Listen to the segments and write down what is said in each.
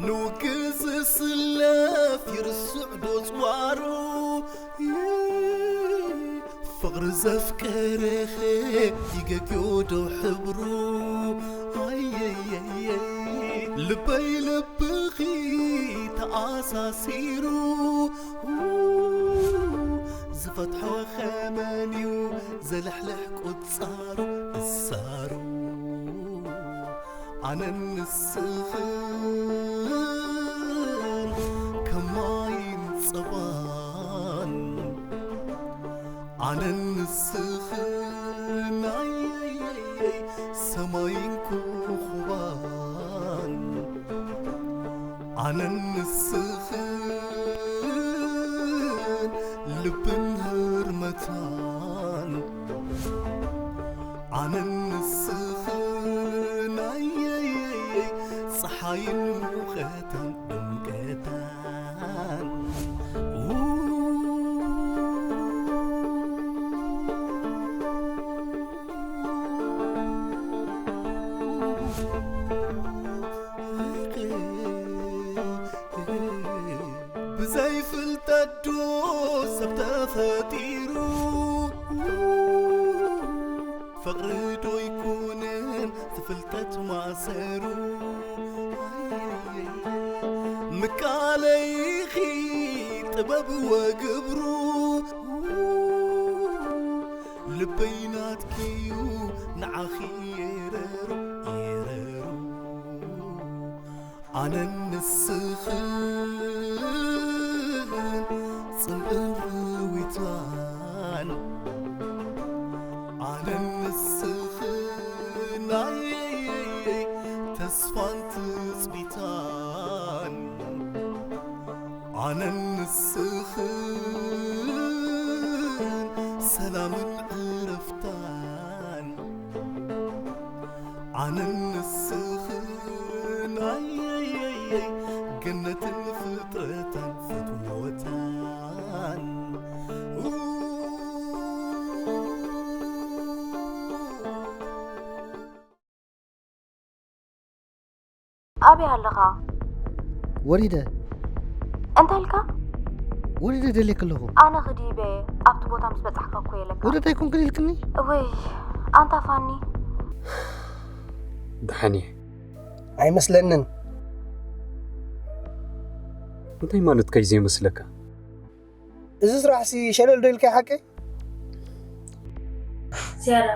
ንውግእ ዝስለፍ ይርስዕ ዶ ጽዋሩ? ፍቕሪ ዘፍቀረኸ ይገግዮ ዶ ሕብሩ? ኣየየየ ልበይ ልብኺ ተኣሳሲሩ፣ ዝፈትሖ ኸመንዩ ዘልሕልሕ ቁጻሩ እሳሩ። ኣነን ንስኽን ከማይን ጸባን፣ ኣነን ንስኽን ኣየየየይ ሰማይን ኮኾባን፣ ኣነን ንስኽን ልብን ህርመታን፣ ኣነን ንስኽን ኣየየየይ ጸሓይን ሙቐታን ድምቀታን። ብዘይ ፍልጠት ዶ ሰብ ተፈጢሩ? ፍቕሪ ዶ ይኩንን ፍልጠት ማእሰሩ? ምቃለይኺ ጥበብ ወግብሩ፣ ልበይ ናትኪዩ ንዓኺ የረሩ፣ የረሩ። ኣነን ንስኽን ጽምእን ርዊታን፣ ኣነን ንስኽን ኣየየየይ ተስፋን ትጽቢታን፣ ኣነን ንስኽን ሰላምን ዕረፍታን። ኣነን ንስኽን ኣየየየይ ገነትን ፍጥረታን ፍትወታን። ኣበይ ኣለኻ? ወሪደ። እንታይ ኢልካ? ወሪደ ደልየኪ ኣለኹ። ኣነ ክድይበ ኣብቲ ቦታ ምስ በጻሕካ እኮ የለካ። ወሪደ ኣይኮንክን ኢልክኒ? እወይ፣ ኣንታ ፋኒ። ደሓን እየ። ኣይመስለንን። እንታይ ማለትካ እዩ ዘይመስለካ? እዚ ስራሕሲ ሸለል ዶ ኢልካዮ ሓቀይ? ዝያዳ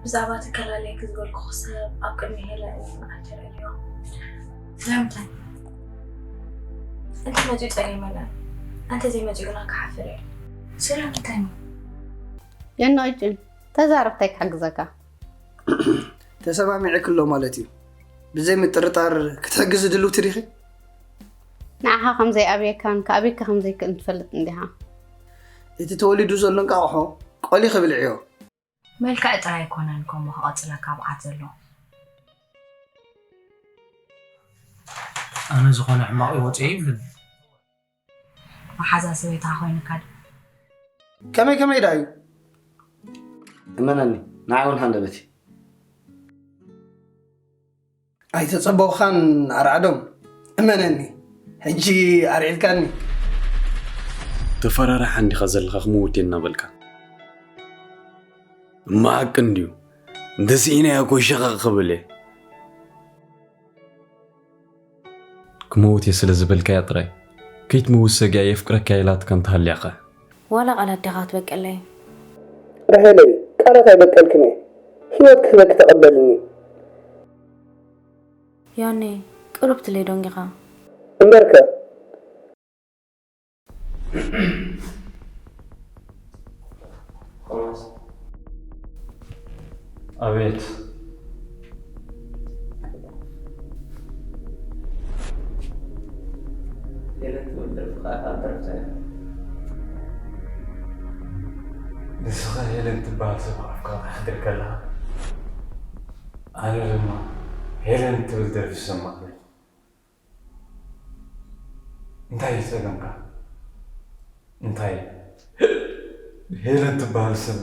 ብዛዕባ እቲ ከላለየኪ ዝበልኩኺ ሰብ ኣብ ቅድሚ ሄለን ኣይተልዕልዮ። ስለምንታይ? እንተ መጺኡ ጸገም የለን፣ እንተ ዘይመጺኡ ግና ክሓፍር እየ። ስለምንታይ? የንቕጭን፣ ተዛረብ፣ እንታይ ክሕግዘካ? ተሰማሚዕክሎ ማለት እዩ። ብዘይ ምጥርጣር ክትሕግዚ ድልውቲ ዲኺ? ንዓኻ ከም ዘይኣብየካን ክኣብየካ ከም ዘይክእልን ትፈልጥ እንዲኻ። እቲ ተወሊዱ ዘሎ እንቃቑሖ ቆሊኺ ብልዕዮ። መልክዕ ጥራይ ኣይኮነን ከምኡ ክቐጽለካ ብዓት ዘለዎ። ኣነ ዝኾነ ሕማቕ ይወጽእ ይብልን። መሓዛ ሰበይትኻ ኮይኑካ ድዩ? ከመይ ከመይ ደኣ እዩ? እመነኒ፣ ንዓይ እውን ሃንደበት እዩ። ኣይተጸበኹኻን ኣርዓዶም፣ እመነኒ፣ ሕጂ ኣርዒድካኒ። ተፈራርሓ እንዲኻ ዘለኻ ክመውት እየ እናበልካ። እማ ሓቂ እንድዩ፣ እንተስኢናዮ እኮ ሸቐቕ ክብል እየ። ክመውት እየ ስለ ዝበልካያ ጥራይ፣ ከይትመውት ሰጊኣ የፍቅረካ ኢላትካ እንተሃልያኸ? ዋላ ቃላት ዲኻ ትበቀለይ? ራሄለይ፣ ቃላት ኣይበቀልክን እየ። ህይወት ክህበኪ ተቐበልኒ። ዮኒ፣ ቅሩብ ትለይ ዶንጊኻ። እምበርከ። ኣቤት። ሄለን ትብል ደርፊ ከኣ ካብ ደረፍታ እያ። ንስኻ ሄለን ትበሃል ሰብ ኣብ ኣፍካ ክትሓድር ከለኻ፣ ኣነ ድማ ሄለን ትብል ደርፊ ዝሰማዕ ኣለኹ። እንታይ እዩ ጸገምካ? እንታይ? ሄለን ትበሃል ስም፣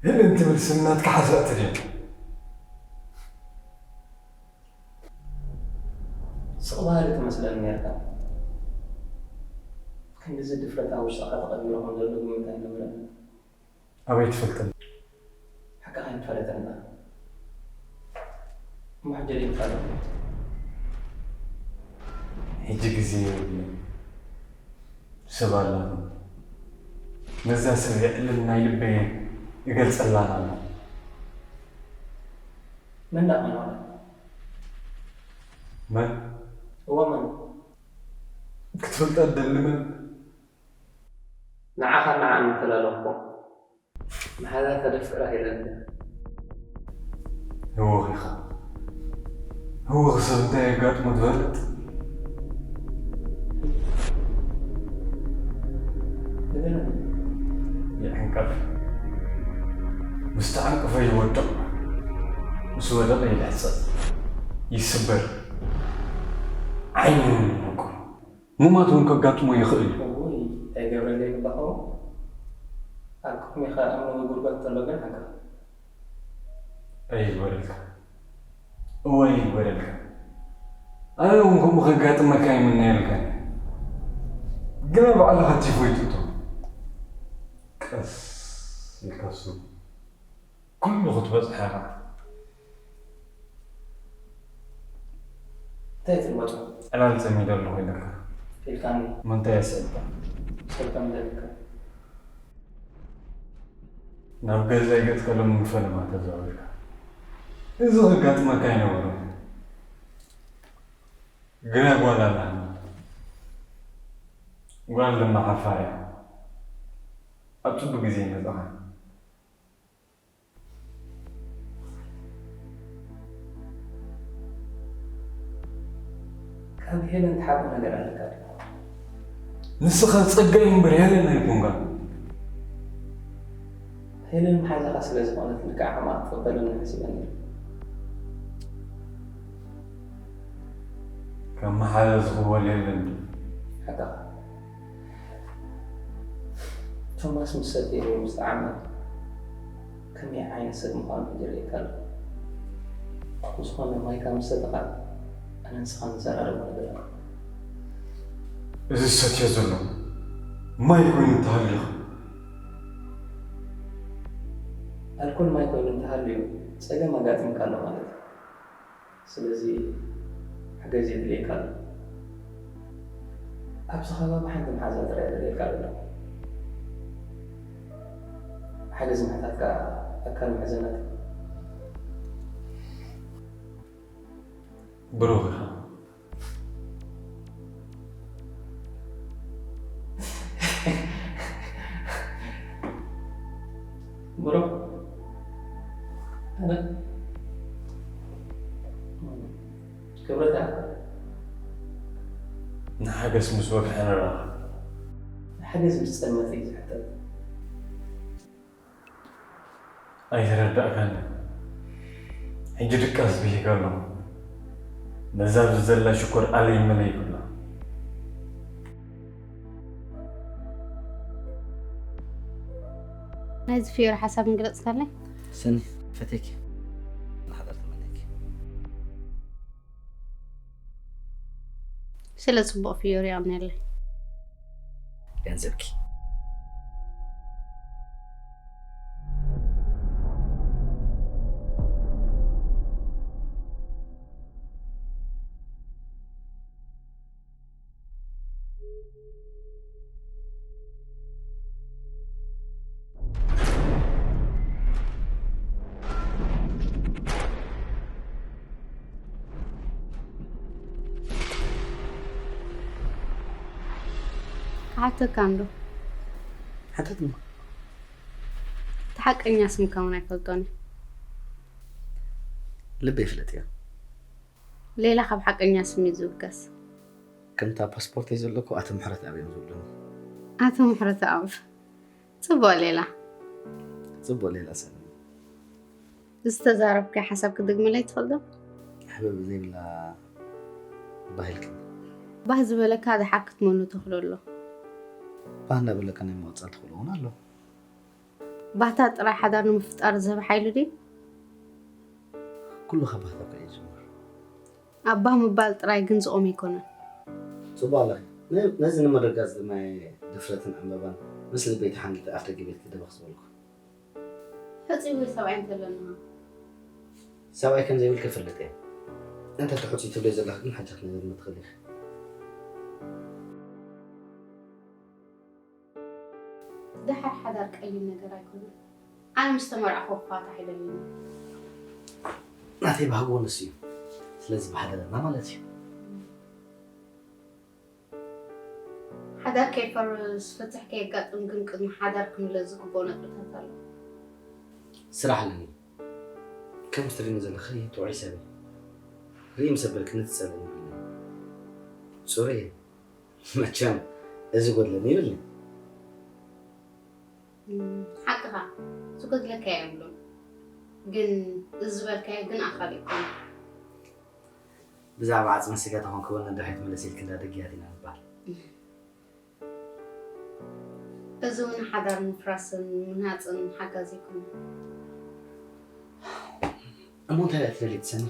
ሄለን ትብል ስም ናትካ ሓሰርቲ ድዮም? ስቕ ባህሪ ትመስለኒ ነርካ። ክንድዚ ድፍረት ኣብ ውሽጥኻ ተቐቢሩ ከም ዘሎ ግምት ኣይነበረን። ኣበይ ትፈልጠኒ? ሓቂ ከይንፈለጠና። እሞ ሕጂ ደይ ንፋለጥ። ሕጂ ግዜ የብለይ። ሰብ ኣላትኒ። ነዛ ሰብ የዕልል ናይ ልበይ እገልጸላን ኣለኹ። መን ደኣ ኮን ዋላ? መን? እወ መን? ክትፈልጣ ትደሊ መን? ንዓኻን ንዓኣን ምተላለኹ። መሓዛ ተደፍቅራ ኢለን። ህወኽ ኢኻ። ህወኽ ሰብ እንታይ የጋጥሞ ትፈልጥ? ይዕንቀፍ። ምስ ተዓንቀፈ ይወድቕ። ምስ ወደቐ ይልሕጸ። ይስበር። ዓይኑ ይንቁር። ሙማት እውን ከጋጥሞ ይኽእል እዩ። እውይ፣ ኣይገብረለይ ግባኸው። ኣብ ቅድሚኻ እምኒ ጉድጓድ ተሎ ግን ሓቅኻ። ኣይግበረልካ። እወ ኣይግበረልካ። ኣነ እውን ከምኡ ከጋጥመካ ኣይምነየልካን። ግና ባዕልኻ ቲፎይ ትእቶ። ቀስ ኢልካ ስሙ። ኩሉ ክትበጽሓ ኢኻ። እንታይ ትልመጾ? ዕላል ጸሚደ ኣለኹ ኢለካ። ኢልካኒ። ምንታይ የስዕብካ? ሰልካ ምደልካ። ናብ ገዛይ ገጽካ ሎሚ ፈለማ ተዛዊርካ። እዚ ከጋጥመካ ኣይነበሮን። ግና ጓል ኣላኒ። ጓል ድማ ሓፋር እያ። ኣብ ጽቡቅ ግዜ ይመጻኻ። ካብ ሄለን ትሓብኦ ነገር ኣለካ ድዩ? ንስኻ ጸጋይ እምበር ሄለን ኣይኮንካን። ሄለን መሓዛኻ ስለ ዝኾነት ልክዕ ከማኣ ክትቕበለኒ ሓሲበ ነይረ። ካብ መሓዛ ዝኽወል የለን ድዩ? ሓቅኻ። ቶማስ ምስ ሰተየ ወይ ምስ ጠዓመ ከመይ ዓይነት ሰብ ምዃኑ ሕጂ ርእየካ ኣለኹ። ብዝኾነ ማይካ ምስ ሰተኻ ኣነ ንስኻ ንዘራረቦ ነገር ኣሎ። እዚ ዝሰትዮ ዘሎ ማይ ኮይኑ እንተሃልዩ ኸ? ኣልኮል ማይ ኮይኑ እንተሃልዩ ጸገም ኣጋጢምካ ኣሎ ማለት እዩ። ስለዚ ሓገዝ የድልየካ ኣሎ። ኣብዚ ከባቢ ሓንቲ መሓዛ ጥራይ የድልየካ ኣሎ። ሓገዝ ምሕታትካ ኣካል ምሕዝነት። ብሩኽ ኢኻ። ብሩኽ፣ ኣነ ክብረት እያ። ንሓገዝ ምስ በቅሐ ንራኸብ። ሓገዝ ምስ ጸልመት እዩ ዝሕተት። ኣይተረዳእካኒ። ሕጂ ድቃስ ብሂግ ኣለኹ። ነዛ ኣብዚ ዘላ ሽኮር ኣለይ መለይ ይብላ። ናይዚ ፍዮሪ ሓሳብ ምገለጽካለይ? ሰኒ፣ ፈትየኪ። ንሓዳር ትምነየኪ። ስለ ጽቡቕ ፍዮሪ የቐንየለይ። ገንዘብኪ። ክሓተካ እንዶ። ሓተትኒ። እቲ ሓቀኛ ስምካ እውን ኣይፈልጦን እየ። ልበይ ይፍለጥ እያ። ሌላ ካብ ሓቀኛ ስም እዩ ዝብገስ። ከምታ ፓስፖርተይ ዘለኩ ኣቶ ምሕረት ኣብ እዮም ዝብሉኒ። ኣቶ ምሕረት ኣብ። ጽቡቕ ሌላ። ጽቡቕ ሌላ ሰኒ። ዝተዛረብካዮ ሓሳብ ክትድግመለይ ትኽእል ዶ? ሕበብ ዘይብላ ባህ ኢልክኒ። ባህ ዝበለካ ደሓር ክትመኑ ተኽእሎ ኣሎ። ባህ እናበለካ ናይ ምቕጻል ተኽእሎ እውን ኣሎ። ባህታ ጥራይ ሓዳር ንምፍጣር ዝህብ ሓይሊ ድዩ? ኩሉ ካብ ባህታካ እዩ ዝጅምር። ኣባ ምባል ጥራይ ግን ዝቖመ ኣይኮነን። ጽቡቕ ኣለኺ። ነ- ነዚ ንምርግጋጽ ድማ እየ ድፍረትን ዕንበባን ምስ ልበይ ተሓንጊጠ ኣፍ ደገ ቤትኪ ደበኽ ዝበልኩ። ሕጹይ ወይ ሰብኣይ እንተለና? ሰብኣይ ከም ዘይብልኪ እፈልጥ እየ። እንተ ትሕጹይ ትብለይ ዘለኺ ግን ሕጂ ክትነግርኒ ትኽእሊ ኢኺ። ደሓር ሓዳር ቀሊል ነገር ኣይኮነን። ኣነ ምስ ተመርዓኹ ክፋታሕ ኣይደልን እየ። ናተይ ባህጎ ንሱ እዩ። ስለዚ ብሓደረና ማለት እዩ። ሓዳር ከይፈርስ ፍትሕ ከየጋጥም ግን ቅድሚ ሓዳር ክምለስ ዝግብኦ ነጥብታት ኣሎ። ስራሕ ኣለኒ። ከም ትሪኒ ዘለኺ ጥዑይ ሰብ እየ። ርኢ ምስ ኣበልክኒ ትጸልእኒ ቢኒ። ጽሩይ እየ። መቸም እዚ ጎድለኒ ይብልኒ። እም፣ ሓቅኻ ዝጎድለካ የብሉን። ግን እዚ ዝበልካዮ ግን ኣኻሊ ይኮነ። ብዛዕባ ዓጽመ ስጋ ተኾንክወን ንድሕሪት መለስ ኢልኪ እንዳደግያት ኢና ንበሃል። እዚ እውን ሓዳር ምፍራስን ምህናፅን ሓጋዚ ይኮነ። እሞ እንታይ ደኣ ትደልይ ትሰኒ?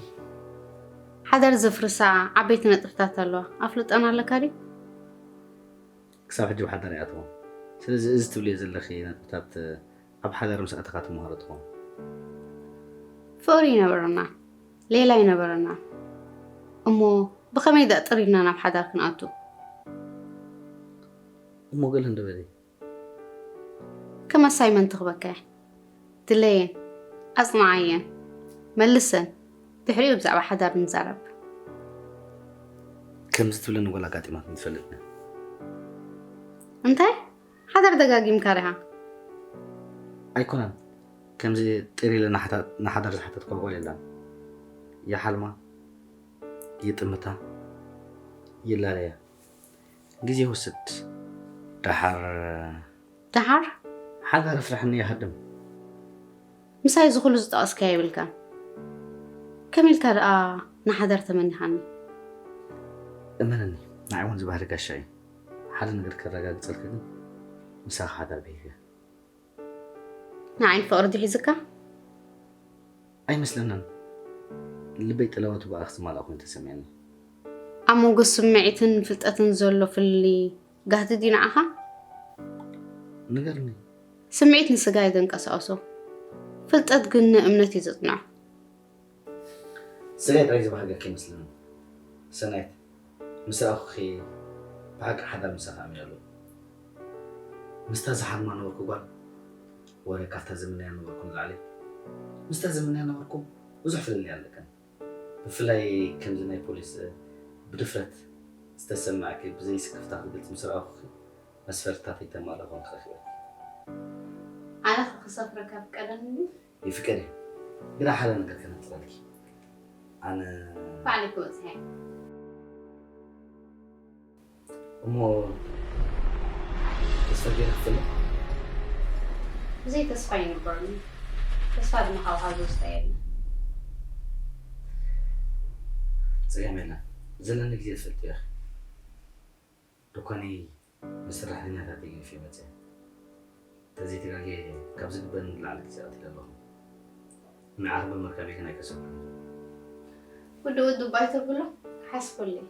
ሓዳር ዘፍርሳ ዓበይቲ ነጥብታት ኣለዋ። ኣፍልጠን ኣለካ ድዩ? ክሳብ ሕጂ ብሓዳር ይኣተዎ። ስለዚ እዚ ትብልዮ ዘለኺ ነጥብታት ኣብ ሓዳር ምስ ኣተኻ ትመሃሮ ትኾን። ፍቕሪ ይነበረና፣ ሌላ ይነበረና። እሞ ብኸመይ ደኣ ጥሪና ናብ ሓዳር ክንኣቱ? እሞ ገለ እንዶ በሊ። ከም ኣሳይመንት ክበካ እየ። ድለየን፣ ኣጽንዓየን፣ መልሰን፣ ድሕሪኡ ብዛዕባ ሓዳር ንዛረብ። ከምዚ ትብለኒ ጓል ኣጋጢማትኒ ትፈልጥ ድያ? እንታይ? ሓዳር ደጋጊምካ ዲኻ? ኣይኮነን። ከምዚ ጥር ኢለ ንሓታ- ንሓዳር ዝሓተትኳ ጓል የላን። ይሓልማ፣ ይጥምታ፣ ይላለያ። ግዜ ይወስድ። ደሓር ደሓር? ሓዳር ኣፍርሐኒ ይሃድም። ምሳይ እዚ ኩሉ ዝጠቐስካዮ የብልካን። ከመይ ኢልካ ደኣ ንሓዳር ተመኒኻኒ? እመነኒ፣ ንዓይ እውን ዝባህሪ ጋሻ እዩ። ሓደ ነገር ከረጋግጸልኪ ግን ምሳኺ ሓዳር ገይረ። ንዓይ ፍቕሪ ድዩ ሒዝካ? ኣይመስለንን። ልበይ ጠለባቱ ብኣኽ ዝማልኣ ኮይኑ ተሰሚዕኒ። ኣብ መንጎ ስምዒትን ፍልጠትን ዘሎ ፍልልይ ጋህዲ ድዩ ንዓኻ? ንገርኒ። ስምዒት ንስጋ እዩ ዘንቀሳቕሶ፣ ፍልጠት ግን ንእምነት እዩ ዘጽንዖ። ስጋይ ጥራይ ዝበሃገኪ ይመስለኒ ሰናይት። ምስ ረኣኹኺ ብሓቂ ሓዳር ምሳኺ ኣሚነ ኣለኹ። ምስታ ዝሓልማ ነበርኩ ጓል ወረ ካብታ ዝምነያ ነበርኩ ንላዕሊ ምስታ ዝምነያ ነበርኩ ብዙሕ ፍልልይ ኣለክን። ብፍላይ ከምዚ ናይ ፖሊስ ብድፍረት ዝተሰማዕኪ ብዘይ ስክፍታ ክትገልጺ ምስ ረኣኹኺ መስፈርትታተይ ተማልእ ኮንኪ ረኺበኪ። ኣነ ከ ክሰፍረካ ፍቀደኒ ድዩ? ይፍቀድ እዩ። ግና ሓደ ነገር ከነጥረልኪ። ኣነ ባዕለይ ክበጽሕ እየ። እሞ ተስፋ ገይረ ክትፍለ? ብዘይ ተስፋ ኣይንበርን እዩ። ተስፋ ድማ ካብ ሃዞ ዝስተ የለን። ጸገም የለን። ዘለኒ ግዜ ትፈልጥዮ ኢኺ። ድኳነይ ንሰራሕተኛታተይ ገዲፈ መጺአ። እንተዘይተጋግየ ካብ ዝግበኣኒ ንላዕሊ ግዜ ኣቲለ ኣለኹ። ንዓኺ ብምርካበይ ግን ኣይከሰብኩን። ውድእ ውድእ እባ ኣይተብሎ፣ ክሓስበሉ እየ።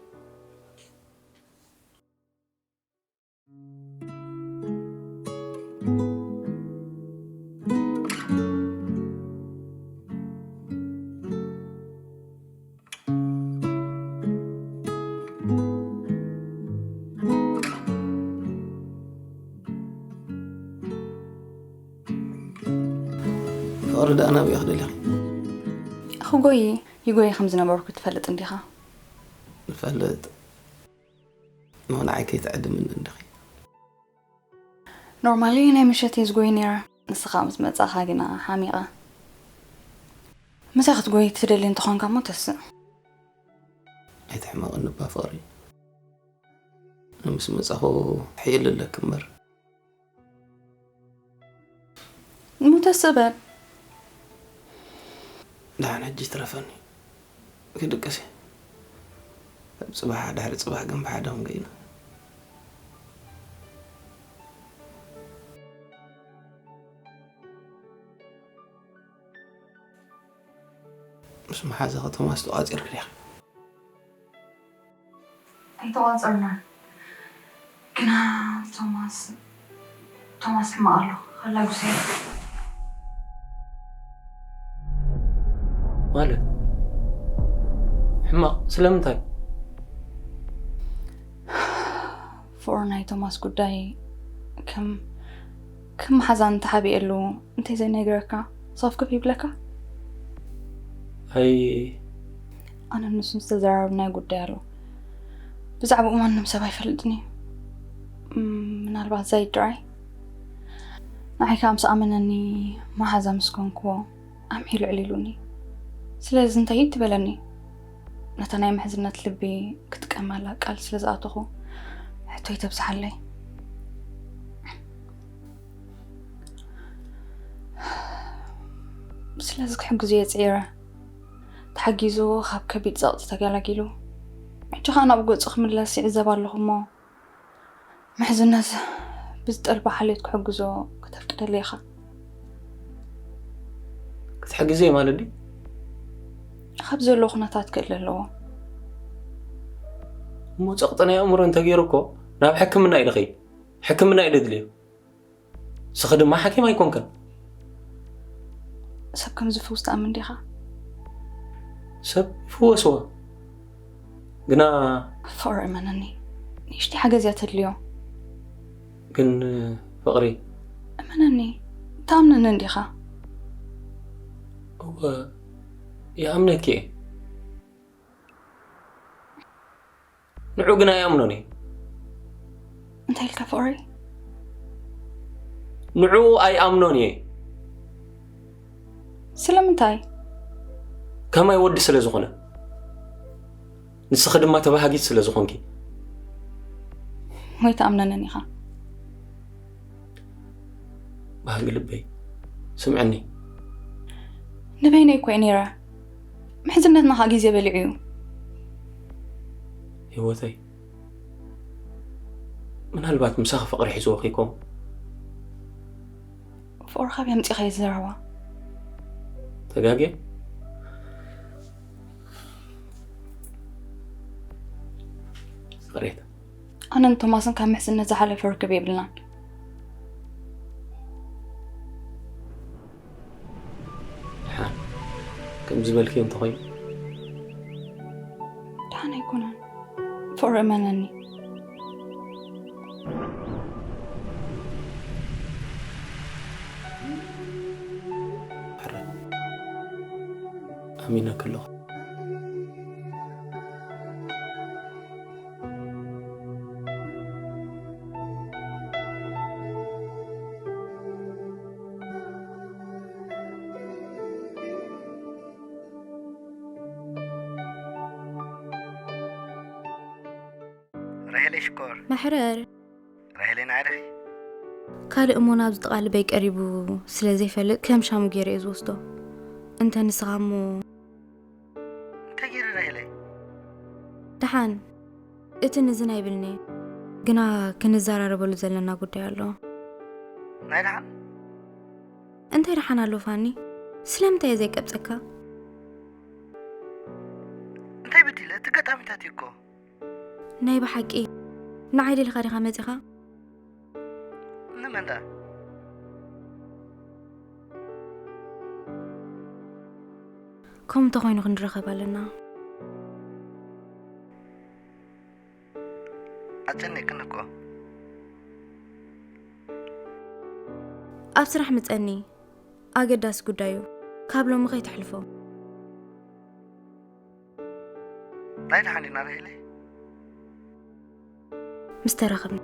ፍቕሪ ደኣ ናበይ ክደልኺ? ክጎዪ ይጎዪ ከም ዝነበርኩ ትፈልጥ እንዲኻ? ንፈልጥ። እሞ ንዓይ ከይትዕድምኒ እንዲኺ? ኖርማሊ ናይ ምሸት እየ ዝጎይ ነይረ። ንስኻ ምስ መጻእኻ ግና ሓሚቐ። ምሳይ ክትጎይ ትደሊ እንተኾንካ እሞ ተስእ። ኣይትሕመቕኒ እባ ፍቕሪ። ምስ መጻኹ ትሕይል ኣለኪ እምበር። እሞ ተስእ በል። ደሓን ሕጂ ትረፈኒ። ክድቅስ እየ። ካብ ጽባሕ ድሕሪ ጽባሕ ግን ብሓደ ክንገይና። ምስ መሓዛ ከተማ ዝተቋጺርክ ዲኻ? ተቋጸርና። ግና ቶማስ፣ ቶማስ ሕማቕ ኣሎ። ከላጉሰ። ማለት? ሕማቕ ስለምንታይ? ፍቕሪ ናይ ቶማስ ጉዳይ ከም፣ ከም መሓዛን ተሓቢኤሉ እንተይ ዘይነግረካ፣ ሶፍ ክፍ ይብለካ? ኣይ፣ ኣነ ንሱን ዝተዘራረብናዮ ጉዳይ ኣሎ። ብዛዕባኡ ማንም ሰብ ኣይፈልጥን እዩ። እም፣ ምናልባት ዛይድ ጥራይ። ንዓይ ከኣ ምስ ኣመነኒ መሓዛ ምስ ኮንክዎ ኣምሒሉ ዕሊሉኒ። ስለዚ እንታይ እዩ ትበለኒ? ነታ ናይ ምሕዝነት ልቢ ክጥቀመላ ቃል ስለ ዝኣተኹ ሕቶይ ተብዝሓለይ። ስለዚ ክሕግዞ እየ ጽዒረ። ተሓጊዙ ካብ ከቢድ ጸቕጢ ተገላጊሉ። ሕጂ ኸኣ ናብ ገጹ ክምለስ ይዕዘብ ኣለኹ እሞ፣ ምሕዝነት ብዝጠልቦ ሓልዮት ክሕግዞ ከተፍቅደለይ ኢኻ። ክትሕግዘይ ማለት ድዩ? ካብ ዘሎ ኩነታት ክእለ ኣለዎ። እሞ ጸቕጢ ናይ ኣእምሮ እንተገይሩ እኮ ናብ ሕክምና እዩ ድኸይድ። ሕክምና እዩ ደድልዮ። ንስኺ ድማ ሓኪም ኣይኮንክን። ሰብ ከም ዝፍውስ ትኣምን ዲኻ? ሰብ ይፍወስዎ። ግና ፍቕሪ እመነኒ፣ ንእሽተይ ሓገዝ እያ ተድልዮ። ግን ፍቕሪ እመነኒ፣ ትኣምነኒ እንዲኻ። እወ፣ ይኣምነኪ እየ። ንዑ ግን ኣይኣምኖን እየ። እንታይ ኢልካ ፍቕሪ? ንዑ ኣይኣምኖን እየ። ስለምንታይ? ከማይ ወዲ ስለ ዝኾነ፣ ንስኺ ድማ ተባሃጊት ስለ ዝኾንኪ። ወይ ትኣምነንን ኢኻ። ባህጊ ልበይ፣ ስምዕኒ። ንበይነይ እኮ እየ ነይረ። ምሕዝነትና ኸኣ ግዜ በሊዑ እዩ። ህይወተይ፣ ምናልባት ምሳኺ ፍቕሪ ሒዝዎ ከይኮን። ፍቕሪ ካበይ ኣምጺእኻ እዩ ዝዘረባ? ተጋግየ። ይቕሬታ። ኣነን ቶማስን ካብ ምሕዝነት ዝሓለፈ ርክብ የብልናን። ደሓን፣ ከም ዝበልክዮ እንተኾይኑ። ደሓን ኣይኮነን። ፍቕሪ እመነኒ። ሕራይ። ኣሚነኪ ኣለኹ። ራሄለይ ሽኮር። መሕረር ራሄለይ ንዓይ ዲኺ? ካልእ እሞ ናብዚ ጥቓ ልበይ ቀሪቡ ስለ ዘይፈልጥ ከም ሻሙ ገይረ እየ ዝወስዶ። እንተ ንስኻ እሞ እንታይ ገይረ ራሄለይ? ደሓን እቲ ንዝን ኣይብልኒ ግና ክንዘራረበሉ ዘለና ጉዳይ ኣሎ። ናይ ደሓን? እንታይ ደሓን ኣሎ ፋኒ? ስለምንታይ እየ ዘይቀብጸካ? እንታይ በዲለ? እቲ ኣጋጣሚታት እዩ እኮ። ናይ ብሓቂ ንዓይ ደሊኻ ዲኻ መጺኻ? ንመን ደኣ? ከምኡ እንተኾይኑ ክንራኸብ ኣለና። ኣጨኒቕክኒ እኮ። ኣብ ስራሕ ምጸኒ፣ ኣገዳሲ ጉዳይ እዩ። ካብ ሎሚ ከይተሕልፎ። ናይ ደሓን ዲና ራሄለይ? ምስ ተራኸብና።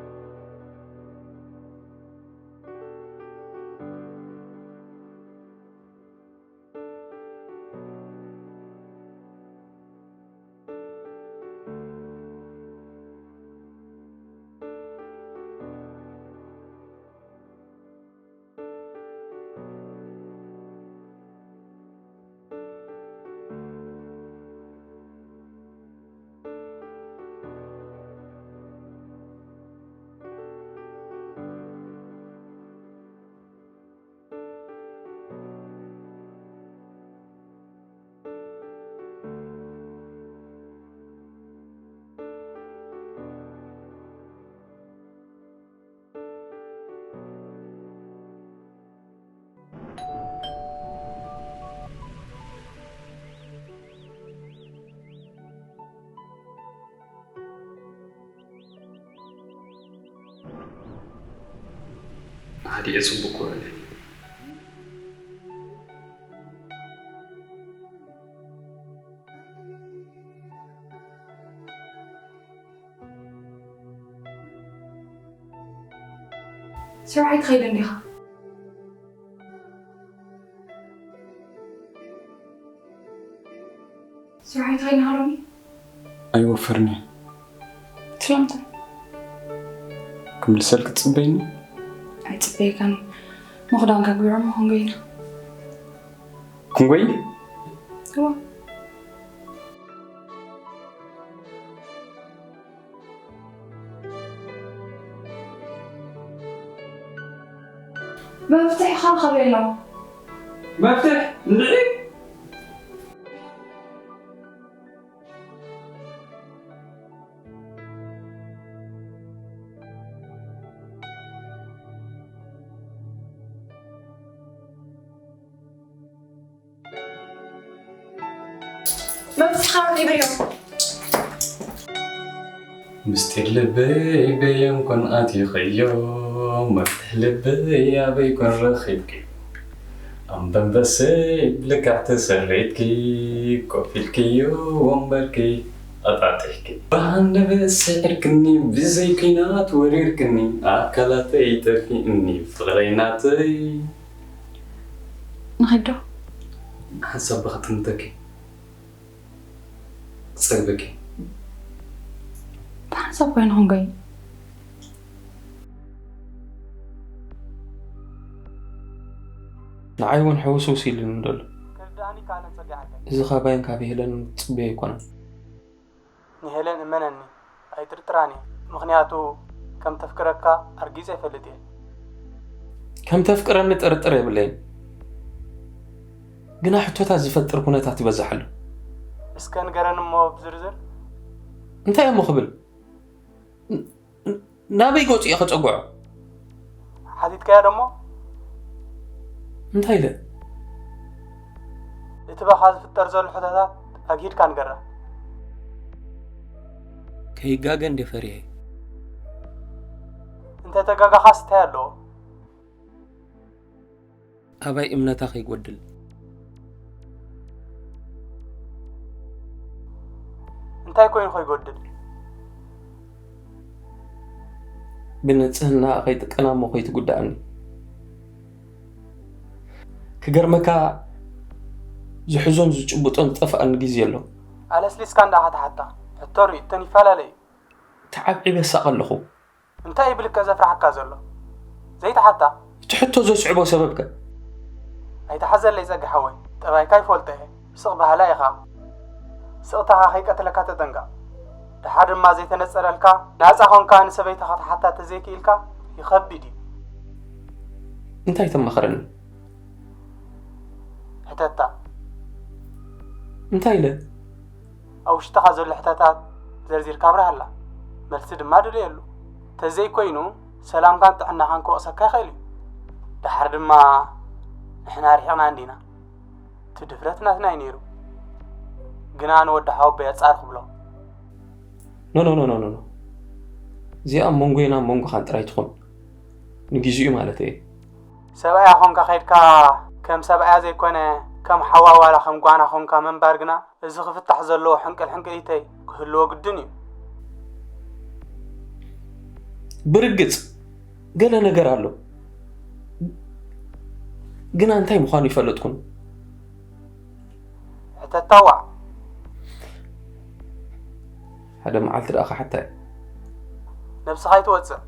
ኣዲኤ ጽቡቅ ክውዕል። ስራሕ ኣይትኸይድን ዲኻ? ስራሕ ኣይትኸይድን ሃሮሚ? ኣይወፈርኒ። ስለምንታይ? ክምልሰልክ ትጽበይኒ? ኣይጽበየካን። ምኽዳንካ ግቢሮም ክንጎይና። ክንጎይ? እዋ። መፍትሒ ኻብ ካበይ ኣሎ? መፍትሕ እንድዒ? መፍትሒ ኻብ ይብርዮ። ምስጢር ልበይ በየን ኮን ኣቲኸዮ፣ መፍትሕ ልበይ ኣበይ ኮን ረኺብኪ? ኣንበንበሰይ ብልክዕ ተሰሪትኪ፣ ኮፍ ኢልክዮ ወንበርኪ ኣጣጢሕኪ። ብሃንደበት ስዒርክኒ፣ ብዘይ ኲናት ወሪርክኒ፣ ኣካላተይ ጠፊእኒ፣ ፍቕረይ ናተይ። ንኺዶ? ሓንሳብ ብኸጥምተኪ። ክጸግበኪ። ብሓንሳብ ኮይኑ ክንጎይ። ንዓይ እውን ሕውስውስ ኢሉኒ ደሎ። እዚ ካባይን ካብ ሄለን ዝጽበዮ ኣይኮነን። ንሄለን እመነኒ ኣይጥርጥራን እየ፣ ምኽንያቱ ከም ተፍቅረካ ኣርጊጸ ይፈልጥ እየ። ከም ተፍቅረኒ ጥርጥር የብለይን፣ ግና ሕቶታት ዝፈጥር ኩነታት ይበዝሕ ኣሎ። እስከ ንገረኒ እሞ ብዝርዝር። እንታይ እሞ ክብል? ን- ን- ናበይ ገጹ እየ ከጸግዖ? ሓቲትካያ ደሞ? እንታይ ኢለ? እቲ ባኻ ዝፍጠር ዘሎ ሕቶታት ኣግሂድካ ንገራ። ከይጋገ እንደ ፈሪሐ። እንተ ተጋጋኻስ እንታይ ኣለዎ? ኣባይ እምነታ ከይጎድል። እንታይ ኮይኑ ከይጎድል? ብንጽህና ከይጥቀና እሞ ከይትጉዳእኒ። ክገርመካ ዝሕዞን ዝጭብጦን ዝጠፍኣኒ ግዜ ኣሎ። ኣለስሊስካ እንዳ ከተሓታ ሕቶ ርእይቶን ይፈላለ እዩ። ተዓብዒበ እሳቐ ኣለኹ። እንታይ እዩ ብልክዕ ዘፍርሓካ ዘሎ? ዘይትሓታ። እቲ ሕቶ ዘስዕቦ ሰበብ ከ? ኣይትሓዘለይ ጸጊ ሓወይ፣ ጠባይካ ይፈልጦ እየ። ስቕ በሃላይ ኢኻ። ስቕታኻ ከይቀትለካ ተጠንቀቕ። ደሓር ድማ ዘይተነጸረልካ ናጻ ኾንካ ንሰበይትኻ ክትሓታ ተዘይክኢልካ ይኸብድ እዩ። እንታይ ተማኽረኒ? ሕተታ። እንታይ ኢለ? ኣብ ውሽጥኻ ዘሎ ሕተታት ዘርዚርካ ኣብርሃላ። መልሲ ድማ ድልየሉ። ተዘይኮይኑ ሰላምካን ጥዕናኻን ክወቕሰካ ይኽእል እዩ። ደሓር ድማ ንሕና ርሒቕና እንዲና። እቲ ድፍረት ናትና እዩ ነይሩ። ግና ንወዲ ሓወቦይ ኣጻር ክብሎ። ኖ ኖ ኖ ኖ ኖ። እዚኣ መንጎይና መንጎኻን ጥራይ ትኹን። ንግዚኡ ማለት እየ። ሰብኣያ ኾንካ ኸይድካ ከም ሰብኣያ ዘይኮነ ከም ሓዋ ዋላ ከም ጓና ኾንካ ምንባር ግና እዚ ክፍታሕ ዘለዎ ሕንቅል ሕንቅሊተይ ክህልዎ ግድን እዩ። ብርግጽ ገለ ነገር ኣሎ፣ ግና እንታይ ምዃኑ ይፈለጥኩን። ሕተታዋ ሓደ መዓልቲ ደኣ ክሓታ እየ። ነብስኻ ይትወፅእ።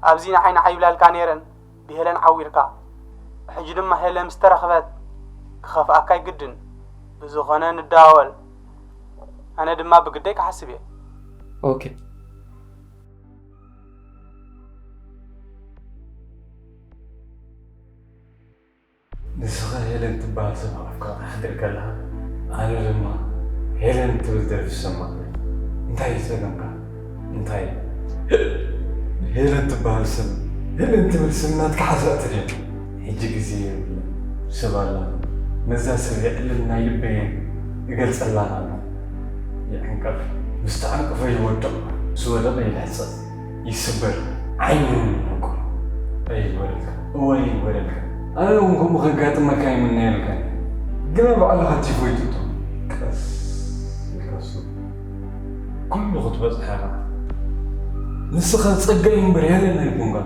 ኣብዚ ንዓይ ንዓይ ይብላልካ ነይረን ብሄለን ዓዊርካ። ሕጂ ድማ ሄለን ምስ ተረኽበት ክኸፍኣካ ይግድን። ብዝኾነ ንደዋወል። ኣነ ድማ ብግደይ ክሓስብ እየ። ኦኬ። ንስኻ ሄለን ትበሃል ሰብ ሓቑፍካ ክትሓድር ከለኻ ኣነ ድማ ሄለን ትብል ደርፊ ዝሰማዕ። እንታይ እዩ ጸገምካ? እንታይ? ሄለን ትበሃል ስም፣ ሄለን ትብል ስም ናትካ ሓዛእቲ ድዮም? ሕጂ ግዜ የብለን። ሰብ ኣላ። ነዛ ሰብ የዕልል ናይ ልበይ እገልጸላ ኣላ። ይዕንቀፍ። ምስ ተዓንቀፈ ይወድቕ። ምስ ወደቐ ይልሕጸ። ይስበር። ዓይኑ እውን ይነቁር። ኣይበልካ። ወይ ይበለልካ። ኣነ እውን ከምኡ ከጋጥመካ ይምነየልካ። ግና ባዕልኻ ቲፎይ ትቶ። ቀስ ኢልካ ስሙ። ኩሉ ክትበጽሕ ኢኻ። ንስኻ ጸጋይ እምበር ያለን ኣይኮንካ።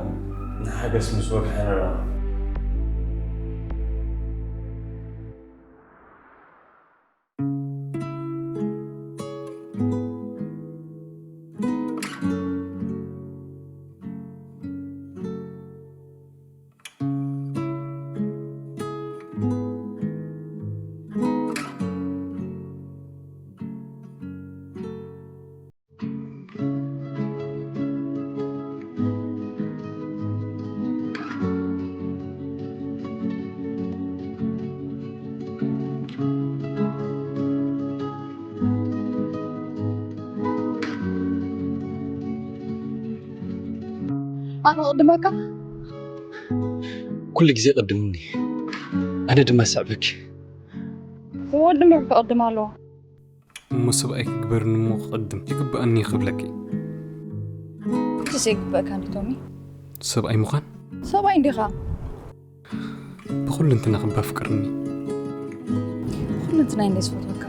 ንሓገስ ምስ ወግሐ ንረኣ። ኣነ ቅድመካ። ኩሉ ግዜ ቅድምኒ፣ ኣነ ድማ ስዕበኪ። ወዲ ምርኩ ቅድም ኣለዎ። እሞ ሰብኣይ ክግበርኒ እሞ ክቕድም ይግብኣኒ ክብለኪ። እቲ ዘይግበእካ እንዲ ቶሚ። ሰብኣይ ምዃን ሰብኣይ እንዲኻ። ብኹልንትና ክባ ፍቅርኒ። ኩልንትና እንደ ዝፈትወካ።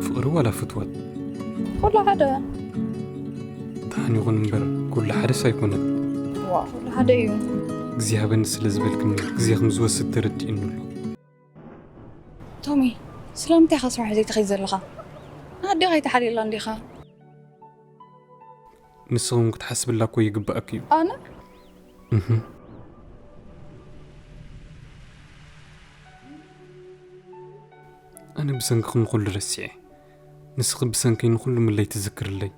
ፍቕሪ ዋላ ፍትወት ኩሉ ሓደ። ደሓን ይኹን እምበር ኩሉ ሓደስ ኣይኮነን። ዋ ኩሉ ሓደ እዩ። ግዜ ሃበኒ ስለ ዝበልክኒ ግዜ ከም ዝወስድ ተረዲእኒ ኣሎ። ቶሚ ስለምንታይ ኢኻ ስራሕ ዘይትኸይድ ዘለኻ? ኣዴኻ ኣይትሓልየላ እንዲኻ። ንስኺ እውን ክትሓስብላ እኮ ይግባኣኪ እዩ። ኣነ እህ። ኣነ ብሰንክኺ ንኹሉ ረሲዐ። ንስኺ ብሰንከይ ንኹሉ ምለይ ትዝክርለይ።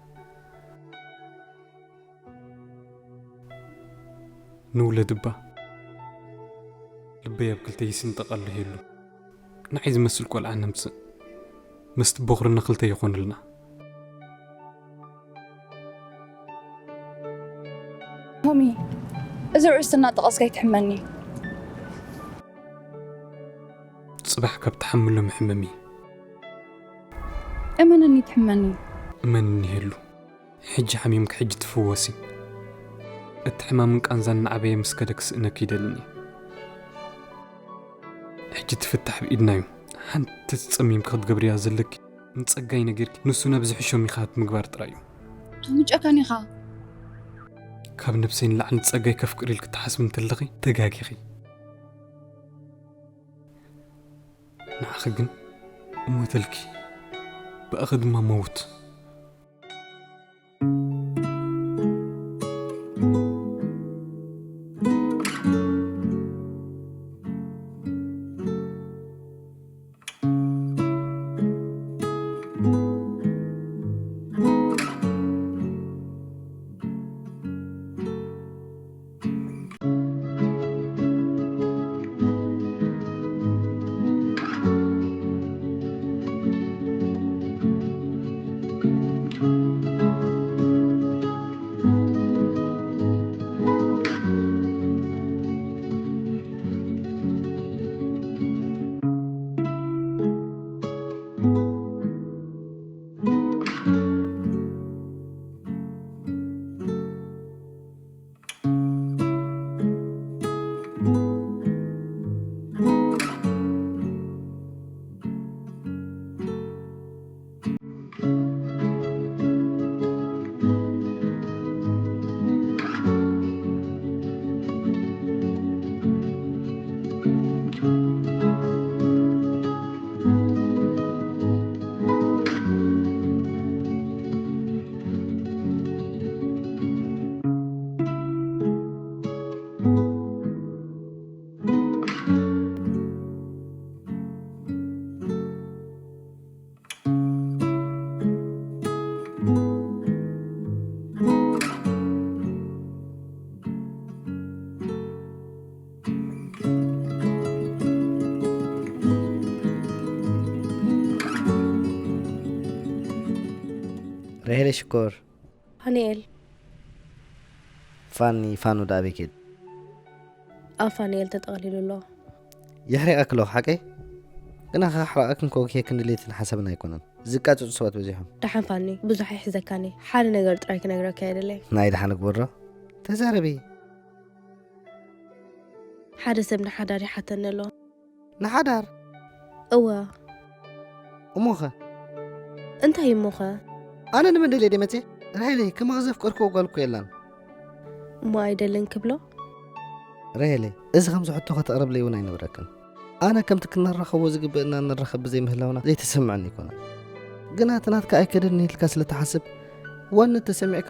ንውለድ እባ ልበይ ኣብ ክልተ ይስንጠቕ ኣሎ ሄሉ። ንዓይ ዝመስል ቆልዓ ነምጽእ። ምስቲ ቦኽርና ክልተ ይኾንልና። ቶሚ እዚ ርእስትና ጠቐስካ ይትሕመኒ። ጽባሕ ካብ ትሓምሎ ምሕመሚ። እመነኒ ትሕመኒ። እመንኒ ሄሉ። ሕጂ ሓሚምኪ ሕጂ ትፍወሲ። እቲ ሕማምን ቃንዛን እናዓበየ ምስ ከደ ክስእነኪ ይደልን እየ። ሕጂ እቲ ፍታሕ ብኢድና እዩ። ሓንቲ ጸሚምኪ ክትገብርያ ዘለኪ ንጸጋይ ነጊርኪ ንሱ ናብ ዝሕሾ ምኽያድ ምግባር ጥራይ እዩ። ቶሚ ጨካን ኢኻ። ካብ ነብሰይ ንላዕሊ ንጸጋይ ከፍቅር ኢልኪ ትሓስቢ እንተለኺ ተጋጊኺ። ንዓኺ ግን እሞተልኪ ብኣኺ ድማ መውት። ራሄለ ሽኮር። ሃኒኤል። ፋኒ ፋኑ ዳኣ ኣበይ ከይዱ? ኣብ ፋኒኤል ተጠቕሊሉ ኣሎ። የሕሪቐኪ ኣለኹ ሓቀይ? ግና ከሕርቐክን ከወግሔክን ድሌትን ሓሳብን ኣይኮነን። ዝቃጽጹ ሰባት በዚሖም። ደሓን ፋኒ፣ ብዙሕ ኣይሕዘካን እየ። ሓደ ነገር ጥራይ ክነግረካ እየ ደለየ። ናይ ደሓን ግበሮ። ተዛረቢ። ሓደ ሰብ ንሓዳር ይሓተኒ ኣሎ። ንሓዳር እወ። እሞኸ? እንታይ እሞኸ? ኣነ ንመን ደልየ ደመፅየ? ራሄለይ፣ ከማኺ ዘፍቀርክዎ ጓል እኮ የላን። እሞ ኣይደልን ክብሎ? ራሄለይ፣ እዚ ከምዚ ሕቶ ከተቕርብለይ እውን ኣይነበረክን። ኣነ ከምቲ ክንራኸቦ ዝግበእና ንራኸብ ብዘይምህላውና ዘይተሰምዐኒ ኣይኮነን። ግና እቲ ናትካ ኣይከደኒ ኢልካ ስለ ትሓስብ፣ ዋነት ተሰሚዕካ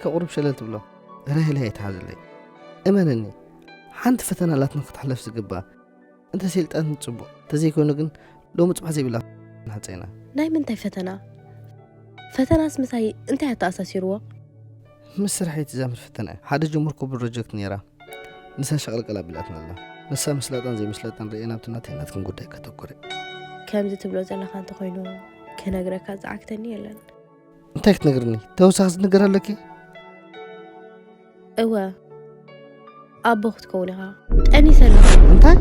ከቑርብ ሸለል ትብሎ። ራሄለይ፣ ኣይትሓዝለይ። እመነኒ፣ ሓንቲ ፈተና ኣላትና ክትሕለፍ ዝግባእ። እንተ ሴልጣን ጽቡቕ፣ ተዘይኮይኑ ግን ሎሚ ጽባሕ ዘይብላ ንሓጸይና። ናይ ምንታይ ፈተና? ፈተናስ ምሳይ እንታይ ኣተኣሳሲርዎ? ምስ ስራሕ እትዛምድ ፈተና እያ። ሓደ ጀመርኩ ብፕሮጀክት ነይራ። ንሳ ሸቕልቀል ኣቢላትና ኣላ። ንሳ ምስላጣን ዘይምስላጣን ርእየ ናብቲ ናተይ ናትክን ጉዳይ ከተኩረ። ከምዚ ትብሎ ዘለኻ እንተኾይኑ ክነግረካ ዝዓግተኒ የለን። እንታይ ክትነግርኒ? ተወሳኺ ዝነገር ኣለኪ? እወ፣ ኣቦ ክትከውን ኢኻ። ጠኒሰ ኣለኹ። እንታይ?